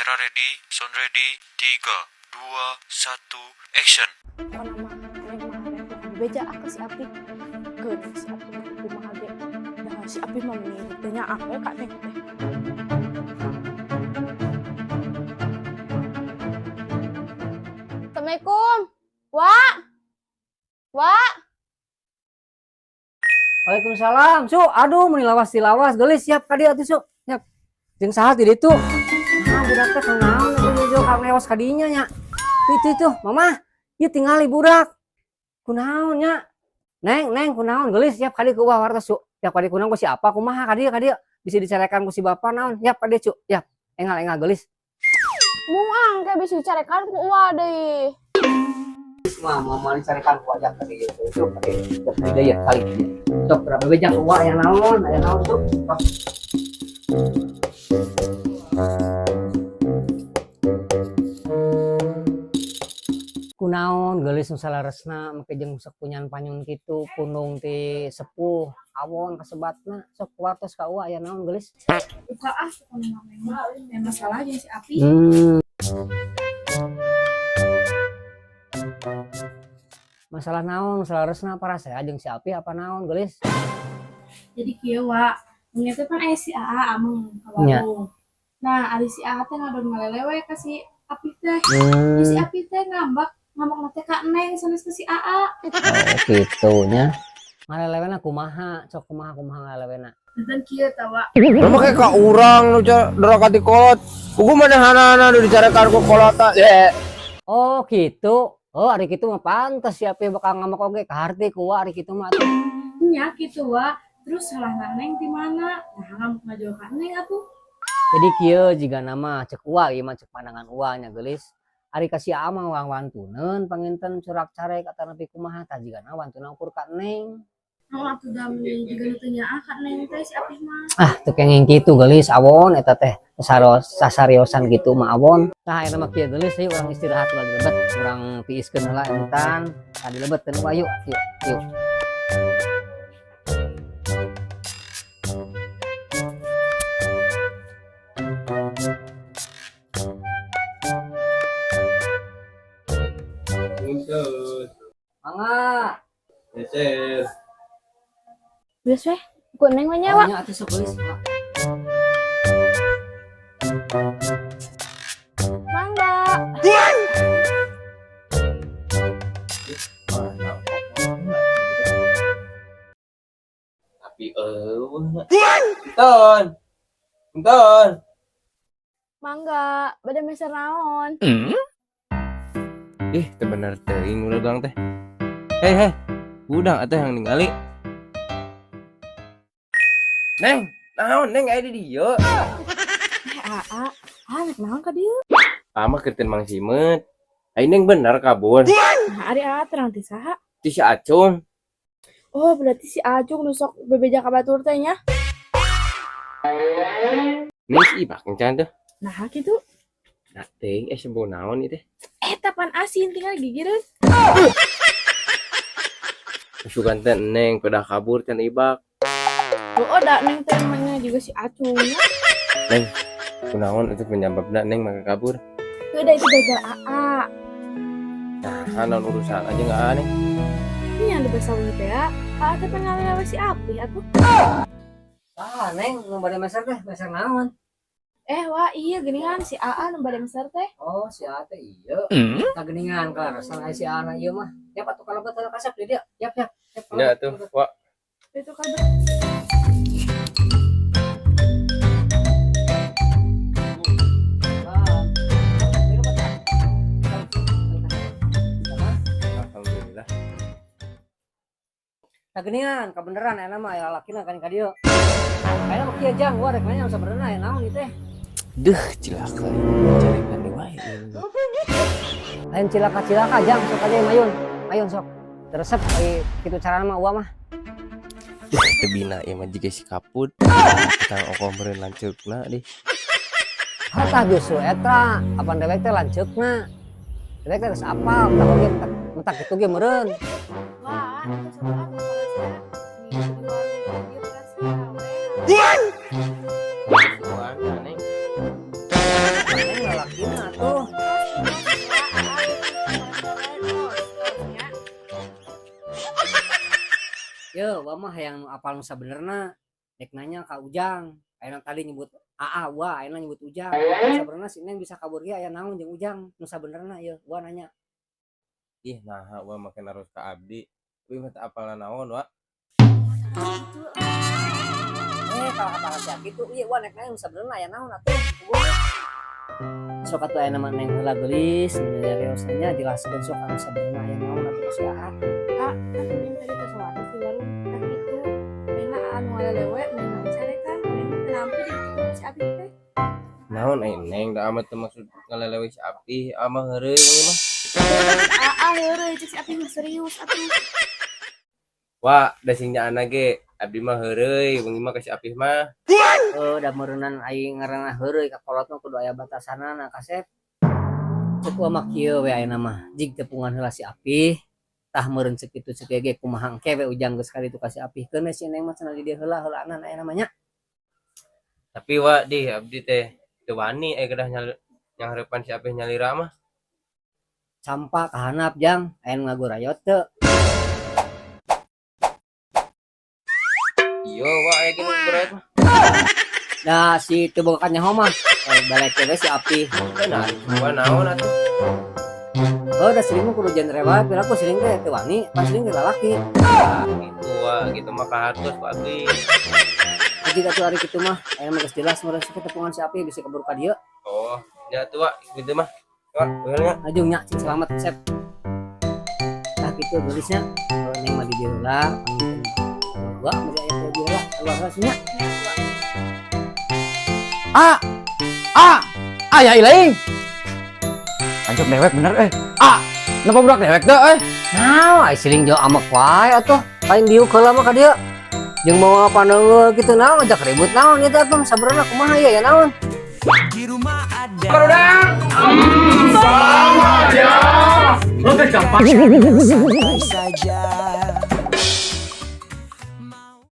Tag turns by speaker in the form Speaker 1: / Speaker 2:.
Speaker 1: Kamera ready, sound ready, 3, 2, 1, action.
Speaker 2: Pokona mah neng mah rek beja ah ka si Api. Keun si Api mah kumaha ge. Dah si Api mah meni teu nyaah we ka neng teh. Assalamualaikum. Wa. Wa.
Speaker 3: Waalaikumsalam, Su. Aduh, meni lawas dilawas, geulis siap ka dieu atuh, Su. Siap. Jeung saha ti ditu? Nah, budak teh kunaon atuh jojo ka lewas ka dinya nya. Itu itu, Mama. Ieu tingali budak. Kunaon nya? Neng, neng kunaon geulis siap ka dieu ku uah wartos, Su. Siap ka dieu kunaon ku si apa kumaha ka dieu ka dieu. Bisi dicarekan ku si bapa naon. Siap ka dieu, Cu. Siap. Engal-engal geulis.
Speaker 2: Mung angke bisi dicarekan ku uwa deui.
Speaker 3: Mah mau mau dicarekan ku ajak ka dieu, Su. Ka dieu. Siap ka dieu ya kali. Sok berapa bejak ku uah aya naon, Su. Sok. Kunaon geulis nu saleresna make jeung sok punyan panyun kitu pundung ti sepuh awon kasebatna sok wartos ka uwa aya naon geulis.
Speaker 2: Buka ah pokona mah neng mah euy masalah jeung si Api.
Speaker 3: Masalah naon saleresna parasea jeung si Api apa naon geulis?
Speaker 2: Jadi kieu wa, nya teh pan aya si Aa ameng ka warung. Nah, ari si Aa teh ngadon ngalelewe ka si Api teh. Jadi si Api teh ngambek, ngambek teh ka Neng sanes ka si Aa.
Speaker 3: Oh, kitu nya. Ngalelewena kumaha? Sok kumaha kumaha ngalelewena?
Speaker 2: Janten kieu tah wa.
Speaker 4: Lu make ka urang nu doraka ti kolot. Kuku manehanana nu dicarekan ku kolotna. Ye.
Speaker 3: Oh, gitu. Oh, ari kitu mah pantes si Api bakal ngambek oge kaharti ku wa ari kitu mah atuh.
Speaker 2: Nya kitu wa. Terus salahna Neng ti mana? Nah, ngambek ngajual ka Neng atuh.
Speaker 3: Jadi kieu jigana mah cek uwa ieu mah cek pandangan uwa nya geulis. Ari ka si Aa mah wang-wantuneun panginten curak carek atanapi kumaha tah jigana wantuna ukur ka Neng.
Speaker 2: Oh, atuh da meni jiga nu teu nyaah ka Neng teh si Api mah.
Speaker 3: Ah, teu kenging kitu geulis awon eta teh sasariosan kitu mah awon. Tah ayeuna mah kieu geulis ieu urang istirahat heula di lebet, urang tiiskeun heula entan. Tah di lebet teu yuk, yuk, yuk.
Speaker 4: Punten.
Speaker 3: Mangga.
Speaker 4: Geser.
Speaker 2: Geus weh, ku Neng we nya wa.
Speaker 3: Nya atuh sok geulis.
Speaker 2: Mangga.
Speaker 4: Tapi eueuh. Punten. Punten.
Speaker 2: Mangga, bade meser naon?
Speaker 4: Ih, teu bener teuing udah teh. Hei, hei. Udang atuh yang ningali. Neng, naon Neng aya di dieu?
Speaker 2: Aa, ah rek naon ka dieu?
Speaker 4: Ama keur Mang Simet. Ai Neng bener kabur.
Speaker 2: Nah, ari Aa terang ti saha?
Speaker 4: Ti si Acung.
Speaker 2: Oh, berarti si Acung nu sok bebeja ka batur teh nya?
Speaker 4: Neng si Ibak encan tuh.
Speaker 2: Nah, kitu.
Speaker 4: Nah, teuing sebeu naon ieu teh?
Speaker 2: Eta pan asin tinggal gigireun.
Speaker 4: Sugan teh Neng pedah kabur can Ibak.
Speaker 2: Oh, da Neng teh emangnya juga si Acung nya.
Speaker 4: Neng, kunaon itu penyebabna Neng maka kabur?
Speaker 2: Udah itu gagal Aa.
Speaker 4: Nah, naon urusan aja nggak aneh.
Speaker 2: Ini yang dibahas sama teh ya. Aa teh pengen ngalewe si Api atuh.
Speaker 3: Ah, Neng, nu bade meser teh, meser naon?
Speaker 2: Wah, iya geuningan si Aa nu bade meser teh.
Speaker 3: Oh, si Aa teh ieu. Tah geuningan kaleresan aya si Aa na ieu mah. Yap atuh kalebet heula kasep di dieu. Yap, yap. Yap,
Speaker 4: Ya
Speaker 3: kalebet,
Speaker 4: tuh,
Speaker 3: kalebet.
Speaker 4: Wak.
Speaker 2: Itu kalebet.
Speaker 4: Alhamdulillah.
Speaker 3: Tah geuningan kabeneran aya mah aya lalakina kan ka dieu. Aya mah kieu jang, gua rek nanya sabenerna aya naon ieu teh.
Speaker 4: Duh, cilaka. Carekan deui wae.
Speaker 3: Lain cilaka-cilaka jang, sok aja mayun. Mayun sok. Teresep ai kitu carana mah uwa mah.
Speaker 4: Duh, teu bina ieu mah jiga si kaput. Tang okoh meureun lanceukna dih.
Speaker 3: Hatah justru eta, apan dewek teh lanceukna. Dewek teh geus apal, mentak oge mentak kitu ge meureun.
Speaker 2: Wah, itu satu atuh kalau saya nih di warung ieu perasaan we.
Speaker 4: Wah, Neng.
Speaker 3: Neng Yo, wa mah hayang nu apal nu sabenerna. Dek nanya ka Ujang. Ayeuna tadi nyebut Aa, wa ayeuna nyebut Ujang. Sabenerna si Neng bisa kabur ge aya naon jeung Ujang nu sabenerna ieu? Wa nanya.
Speaker 4: Ih, naha wa make naros ka abdi? Abdi mah teu apal naon, wa.
Speaker 2: Gitu.
Speaker 3: Eh, kalau kata si Aki tuh, iya, wa nek nanya nu sabenerna aya naon atuh. Sok atuh aya nama Neng heula geulis, nu nyarios nya jelaskeun sok anu sabenerna aya naon atuh ka si Aa.
Speaker 2: Ah, kan Neng tadi teh soalnya di warung kan gitu. Neng anu ngalelewe, Neng carekan, Neng teh nampi di itu si Apih teh.
Speaker 4: Naon ai Neng da amat teu maksud ngalelewe si Apih, ama heureuy ieu mah.
Speaker 2: Aa heureuy, cek si Apih mah serius atuh.
Speaker 4: Wa, da sing nyaana ge abdi mah heureuy wengi mah ka si Apih mah.
Speaker 3: Eh, da meureunnan aing ngaranna heureuy ka kolot mah kudu aya batasanana, kasep. Cek wa mah kieu we ayeuna mah, jig tepungan heula si Apih. Tah meureun ceuk kitu ceuk ge kumaha engke we Ujang geus kali itu ka si Apih. Keun we si Neng mah cenah di dieu heula heulaanan aya namanya.
Speaker 4: Tapi wa di abdi teh teu wani aya kedah nyanghareupan si Apih nyalira mah.
Speaker 3: Campa ka handap, Jang, aya nu ngagurayot teu?
Speaker 4: Iya, wa aya ge nu ngagurayot mah.
Speaker 3: Da si teu boga kanyaho mah, balik we si Apih.
Speaker 4: Nah, wa naon atuh?
Speaker 3: Oh, da siling mah kudu genre wae, piraku siling teh teu wani, pas siling teh lalaki.
Speaker 4: Ah, gitu wa, gitu mah kahartos ku abdi.
Speaker 3: Jadi atuh ari kitu mah, aya mah geus jelas meureun sok tepungan si Apih bisi keburu ka dieu.
Speaker 4: Oh, nya atuh wa, gitu mah. Wa, bener nya.
Speaker 3: Ajung nya, cing selamat sep. Tah kitu geulisnya. Oh, Neng mah di dieu heula, panggilan. Gua mah di aya teh dieu heula, keluar heula nya.
Speaker 5: A A aya ilaing. Tancap dewek bener eh. A, napa budak dewek teh eh?
Speaker 3: Nah, ai siling jauh amek wae atuh. Lain diuk heula mah ka dieu. Jeung mawa paneunggeul kitu naon ngajak ribut naon ieu teh atuh sabenerna kumaha ieu ya naon?
Speaker 1: Di rumah ada
Speaker 5: Sama ya.
Speaker 1: Santai saja.